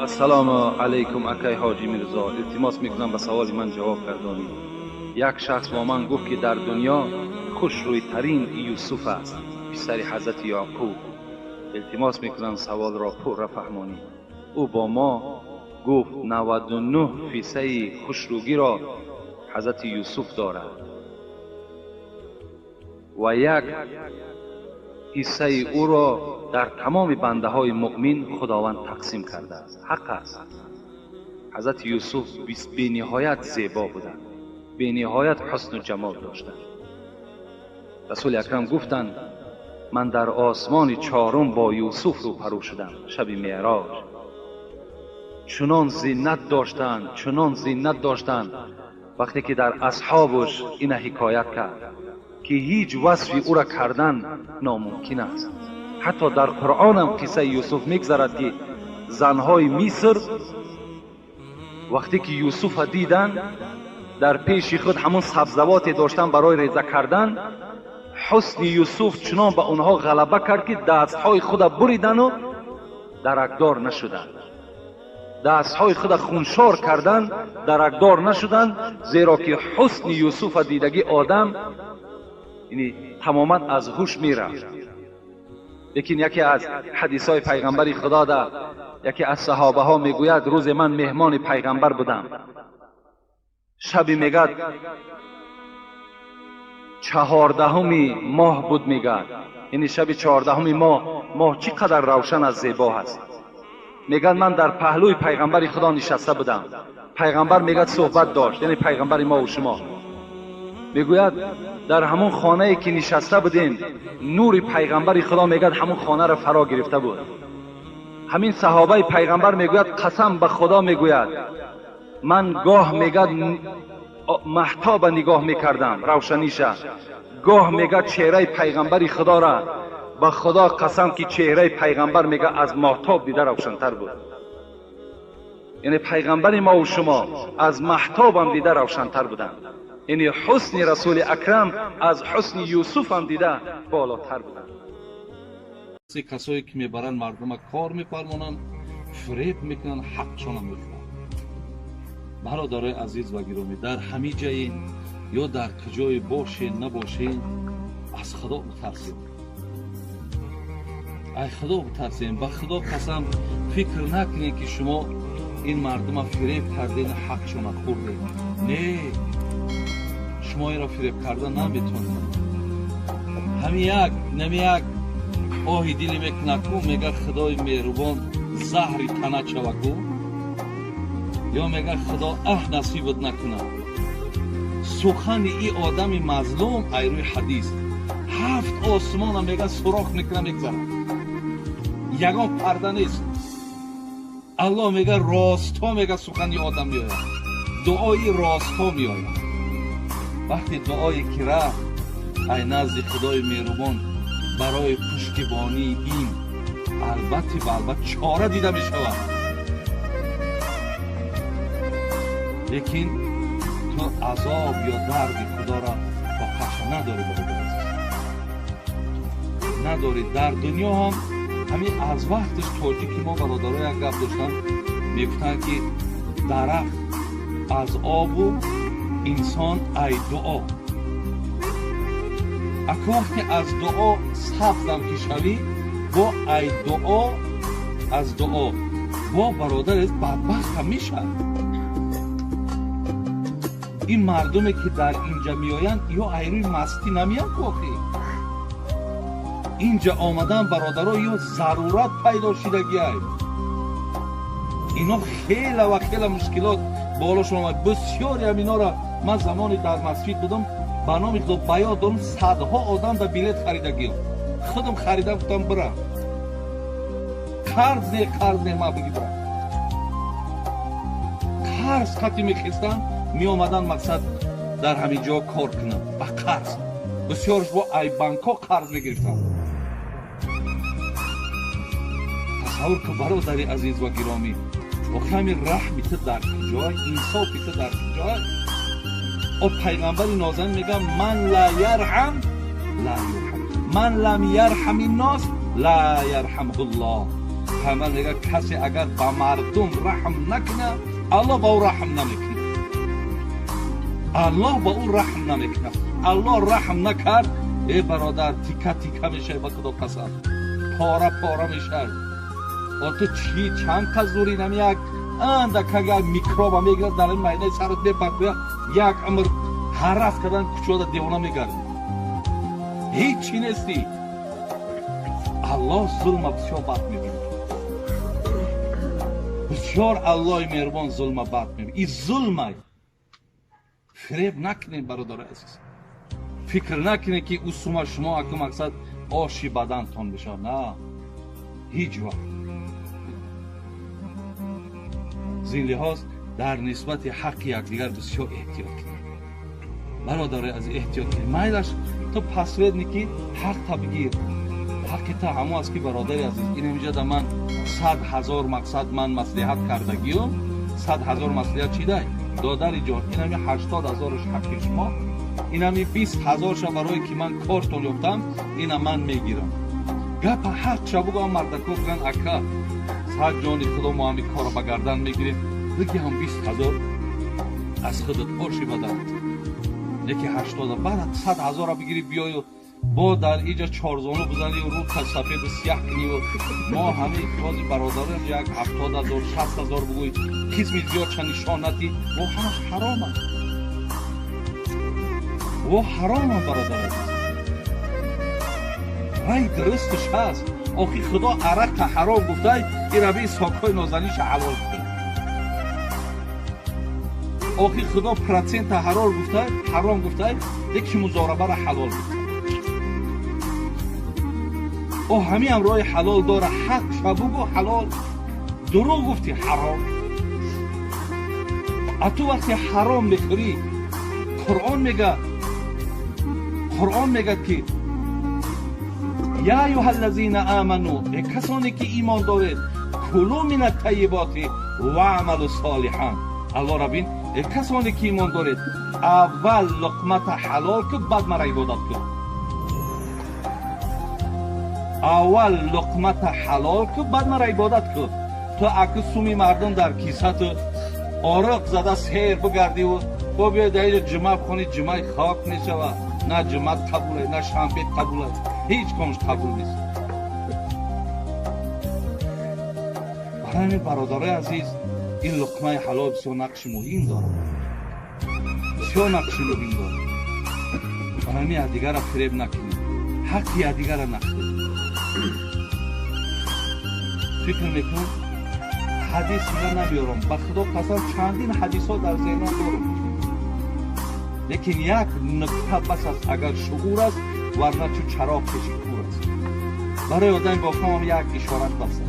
Ассалому алайкум, акай Ҳоҷӣ Мирзо. Илтимос мекунам, ба саволи ман ҷавоб гардонӣ. Як шахс бо ман гуфт, ки дар дунё хушрӯйтарин Юсуф аст, писари ҳазрати Яъқуб. Илтимос мекунам, саволро пурра фаҳмонӣ. Ӯ бо мо гуфт, 99 фисаи хушрӯгиро ҳазрати Юсуф дорад ва як ҳиссаи ӯро дар тамоми бандаҳои муъмин Худованд тақсим кардааст. Ҳақ аст, ҳазрати Юсуф бениҳоят зебо буданд, бениҳоят ҳусну ҷамол доштанд. Расули Акрам гуфтанд: ман дар осмони чорум бо Юсуф рӯпарӯ шудам шаби Меъроҷ. Чунон зинат доштанд, чунон зинат доштанд, вақте ки дар асҳобаш ина ҳикоят кард, ки ҳеҷ васфи ӯра кардан номумкин аст. Ҳатто дар Қуръонам қиссаи Юсуф мегзарад, ки занҳои Миср вақте ки Юсуфа диданд, дар пеши худ ҳамон сабзавоте доштанд барои реза кардан, ҳусни Юсуф чунон ба онҳо ғалаба кард, ки дастҳои худа буридану даракдор нашуданд, дастҳои худа хуншор карданд, даракдор нашуданд, зеро ки ҳусни Юсуфа дидагӣ одам яъне тамоман аз ҳуш мерафт. Лекин яке аз ҳадисҳои пайғамбари Худо да яке аз саҳобаҳо мегӯяд: рӯзе ман меҳмони пайғамбар будам. Шаби, мегӯяд, 14-уми моҳ буд, мегӯяд, яъне шаби 14-уми моҳ. Моҳ чӣ қадар равшан аст, зебо ҳаст. Мегӯяд, ман дар паҳлӯи пайғамбари Худо нишаста будам. Пайғамбар, мегӯяд, суҳбат дошт, яъне пайғамбари мову шумо. Мегӯяд, дар ҳамон хонае ки нишаста будем, нури пайғамбари Худо, мегӯяд, ҳамон хонаро фаро гирифта буд. Ҳамин саҳобаи пайғамбар мегӯяд: қасам ба Худо, мегӯяд, ман гоҳ, мегӯяд, маҳтоба нигоҳ мекардам, равшаниша, гоҳ, мегӯяд, чеҳраи пайғамбари Худора. Ба Худо қасам, ки чеҳраи пайғамбар, мегӯяд, аз моҳтоб дида равшантар буд. Яъне пайғамбари мову шумо аз маҳтобам дида равшантар буданд. Яъне ҳусни Расули Акрам аз ҳусни Юсуфам дида болотар буданд. Касое ки мебаранд мардума, кор мефармонанд, фиреб мекунанд, ҳақшона мехӯранд. Бародарои азиз ва гиромӣ, дар ҳамин ҷаен ё дар куҷое бошен, набошен, аз Худо битарсем, ай Худо битарсем. Ба Худо қасам, фикр накунед, ки шумо ин мардума фиреб карден, ҳақшона хӯрдем. Не, шумо инро фиреб карда наметонед. Ҳамин як нами як оҳи диле мекунад ку, мега, Худои меҳрубон, заҳри тана чаваку, ё мега, Худо аҳ насибат накунад. Сухани и одами мазлум ай рӯи ҳадис ҳафт осмона, мега, сурох мекуна, мегзарад, ягон парда нест. Аллоҳ, мега, ростҳо, мега, сухани одам меояд, дуои ростҳо меояд. Вақте дуое ки рафт ай назди Худои меҳрубон барои пуштибонии ин, албатти ба албат чора дида мешавад. Лекин ту азоб ё дарди Худоро тоқаша надорӣ, бародар азиз, надорӣ. Дар дунё ҳам ҳамин аз вақташ тоҷики мо, бародаро, як гап доштанд, мегуфтанд, ки дарахт аз обу инсон ай дуо. Аку вақте аз дуо сабзам ки шавӣ, бо ай дуо, аз дуо бо, бародар, бадбахтам мешавад. Ин мардуме ки дар инҷа меоянд, ё айрӯи мастӣ намеянд ку. Охи, инҷа омадан, бародаро, ё зарурат пайдо шидагиай. Ино хела ва хела мушкилот болошон омад. Бисёре ам инора ман замоне дар масҷид будам, ба номи Худо, ба ёд дорам, садҳо одам да билет харидагиам, худам харида, гуфтам, бира, қарз не, қарз не, ма биги, бира. Қарз қати мехестанд, меомаданд, мақсад дар ҳамин ҷо кор кунам ба қарз. Бисёрш бо ай банкҳо қарз мегирифтанд. Тасаввур кун, бародари азиз ва гиромӣ, охи ҳамин раҳми ту дар куҷой, инсофи ту дар куҷой? О, пайғамбари нозанин мегӯяд: ман ла ярҳам ла юрҳам, ман лам ярҳами нос ла ярҳамҳуллоҳ. Пайғамбар мегӯяд, касе агар ба мардум раҳм накунад, Аллоҳ ба ӯ раҳм намекунад. Аллоҳ ба ӯ раҳм намекунад. Аллоҳ раҳм накард, э бародар, тика тика мешавӣ, ба Худо қасам, пора пора мешавӣ. О ту чӣ чанд кас зури нами як андак як микроба мегирад, дар ин майнаи сарат мепартояд, як умр ҳарас кардан кучода девона мегардӣ, ҳеҷ чӣ нестӣ. Аллоҳ зулма бисёр бад мебинад, бисёр. Аллоҳи меҳрубон зулма бад мебинад. И зулмай, фиреб накунед, бародари азиз. Фикр накунед, ки ӯ сума шумо аку мақсад оши бадантон бишавад. На, ҳеҷ вақт. Зин лиҳоз дар нисбати ҳаққи якдигар бисёр эҳтиёт кунед, бародари азиз, эҳтиёт кунед. Майлаш, ту посредники, ҳақта бигир. Ҳаққи та ҳамо аст, ки, бародари азиз, ин инҷа да ман 100 000 мақсад ман маслиҳат кардагиём, 100 000 маслиҳат чидай, додари ҷон, инами 80 000-аш ҳаққи шумо, инами 20 000-ша барое ки ман кортон ёфтам, ина ман мегирам. Гапа ҳақша бугӯ. Мардако бигӯянд: «Ака, сад ҷони Худо, мо ҳами корро ба гардан мегирем, бигӣ ҳам 20 000 аз худат оши бадан, яки ҳаштода, баъд 100 000-а бигирӣ, биёю бо дар иҷа чорзону бизанию рӯта сафеду сияҳ кунию мо ҳамаи бози бародарам як 70 000, 60 000 бугӯй, қисми зиёдша нишон надӣ. Во, ҳамаш ҳаром аст, во, ҳаромам, бародар азиз. Рай дурусташ ҳаст. Охи Худо арақа ҳаром гуфтай, ираби сокҳои нозаниша ҳалол гуфтай. Охи Худо процента ҳаром гуфтай, ҳаром гуфтай, яки музорабара ҳалол гуфтай. О, ҳамиам роҳи ҳалол дора. Ҳақ шабугу ҳалол, дурӯғ гуфти, ҳаром. А ту вақте ҳаром мехӯрӣ, Қуръон мега, Қуръон мегӯяд, ки: «Я аюҳа ллазина аману», э касоне ки имон доред, «кулу мин аттайиботи ваъмалу солиҳан». Аллоҳ рабин: «Э касоне ки имон доред, аввал луқмата ҳалол кун, баъд мара ибодат кун. Аввал луқмата ҳалол кун, баъд мара ибодат кун». Ту аку суми мардум дар кисату ороқ зада сер бигардиву бо биёй дар иҷо ҷума бихонӣ, ҷумаи хок мешавад. На ҷумат қабуле, на шанбет қабуле, ҳеҷ комш қабул нест. Барои ҳамин, бародарои азиз, ин луқмаи ҳалол бисёр нақши муҳим дорад, бисёр нақши муҳим дорад. Барои ҳамин якдигарро фиреб накунед, ҳаққи якдигарро нахӯред. Фикр мекунам, ҳадис дига набиёрам. Ба Худо қасам, чандин ҳадисҳо дар зеҳнам дорам, лекин як нукта бас аст, агар шуур аст, варна чу чароғ пеши кур аст. Барои одами бофаҳмам як ишорат бас аст.